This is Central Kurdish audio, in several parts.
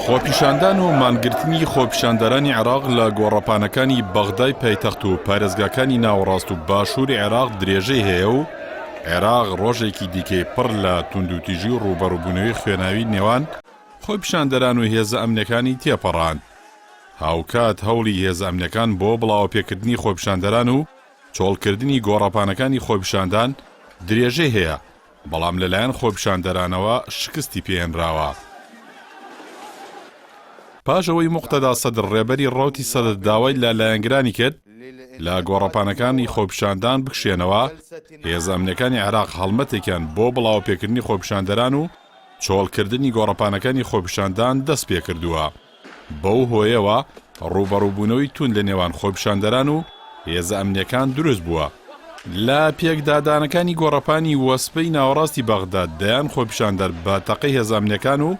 خۆپیشاندان و مانگرتنی خۆپیشاندەرانی عێراق لە گۆڕەپانەکانی بەغدای پایتەخت و پارێزگاکانی ناوەڕاست و باشووری عێراق درێژەی هەیە و عێراق ڕۆژێکی دیکەی پڕ لە توندوتیژی و ڕووبەڕووبوونەوەی خوێناوی نێوان خۆپیشاندەران و هێزە ئەمنیەکانی تێپەڕاند. هاوکات هەوڵی هێزە ئەمنیەکان بۆ بڵاوەپێکردنی خۆپیشاندەران و چۆڵکردنی گۆڕەپانەکانی خۆپیشاندان درێژەی هەیە، بەڵام لەلایەن خۆپیشاندەرانەوە شکستی پێهێنراوە. پاش ئەوەی موقتەدا سەدر ڕێبەری ڕەوتی سەدر داوای لە لایەنگرانی کرد لە گۆڕەپانەکانی خۆپیشاندان بکشێنەوە، هێزە ئەمنیەکانی عێراق هەڵمەتێکیان بۆ بڵاوەپێکردنی خۆپیشاندەران و چۆڵکردنی گۆڕەپانەکانی خۆپیشاندان دەستپێکردووە. بەو هۆیەوە ڕووبەڕووبوونەوەی توند لە نێوان خۆپیشاندەران و هێزە ئەمنییەکان دروست بووە. لە پێکدادانەکانی گۆڕەپانی وەسپەی ناوەڕاستی بەغدا دەیان خۆپیشاندەر بە تەقەی هێزە ئەمنییەکان و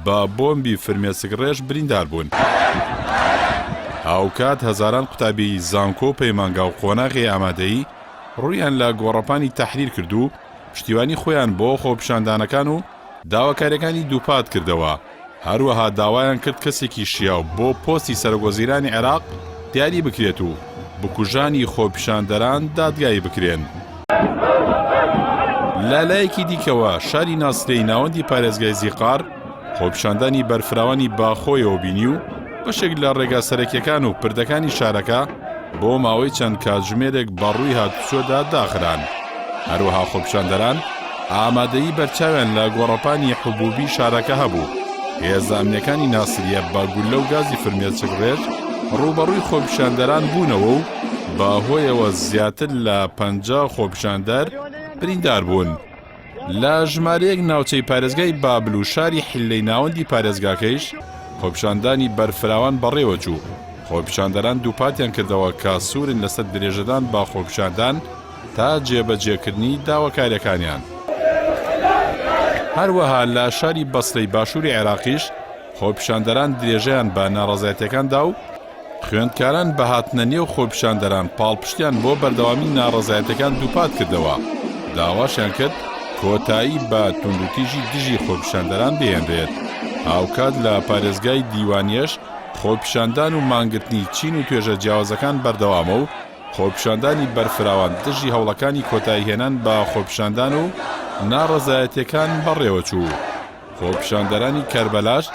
بە بۆمبی فرمێسکڕێژ بریندار بوون. هاوکات هەزاران قوتابیی زانکۆ و پەیمانگا و قۆناغی ئامادەیی ڕوویان لە گۆڕەپانی تەحریر کرد و پشتیوانی خۆیان بۆ خۆپیشاندانەکان و داواکارییەکانی دووپات کردەوە. هەروەها داوایان کرد کەسێکی شیاو بۆ پۆستی سەرۆکوەزیرانی عێراق دیاری بکرێت و بکوژانی خۆپیشاندەران دادگایی بکرێن. لە لایەکی دیکەوە شاری ناسریەی ناوەندی پارێزگای زیقار خۆپیشاندانی بەرفراوانی بەخۆیەوە بینی و بەشێک لە ڕێگا سەرەکیەکان و پردەکانی شارەکە بۆ ماوەی چەند کاتژمێرێک بەڕووی هاتوچۆدا داخران. هەروەها خۆپیشاندەران ئامادەیی بەرچاویان لە گۆڕەپانی حبوبی شارەکە هەبوو. هێزە ئەمنیەکانی ناسریە بە گوللە و گازی فرمێسکڕێژ ڕووبەڕووی خۆپیشاندەران بوونەوە و بە هۆیەوە زیاتر لە 50 خۆپیشاندەر بریندار بوون. لە ژمارەیەک ناوچەی پارێزگای بابل و شاری حلەی ناوەندی پارێزگاکەیش خۆپیشاندانی بەرفراوان بەڕێوەچوو، خۆپیشاندەران دووپاتیان کردەوە کە سوورن لەسەر درێژەدان بە خۆپیشاندان تا جێبەجێکردنی داواکارییەکانیان. هەروەها لە شاری بەسرەی باشووری عێراقیش خۆپیشاندەران درێژەیان بە ناڕەزایەتییەکان دا و خوێندکاران بە هاتنە نێو خۆپیشاندەران پاڵپشتیان بۆ بەردەوامی ناڕەزایەتیەکان دووپات کردەوە، داواشیان کرد کۆتایی بە توندوتیژی دژی خۆپیشاندەران بهێنرێت. هاوکات لە پارێزگای دیوانیەش خۆپیشاندان و مانگرتنی چین و توێژە جیاوازەکان بەردەوامە و خۆپیشاندانی بەرفراوان دژی هەوڵەکانی کۆتاییهێنان بە خۆپیشاندان و ناڕەزایەتیەکان بەڕێوەچوو. خۆپیشاندەرانی کەربەلاش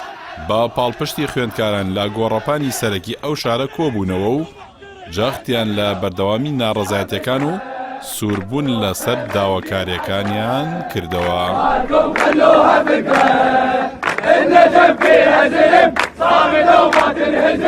بە پاڵپشتی خوێندکاران لە گۆڕەپانی سەرەکی ئەو شارە کۆبوونەوە و جەختیان لە بەردەوامی ناڕەزایەتیەکان و سووربوون لەسەر داواکاریەکانیان کردەوە.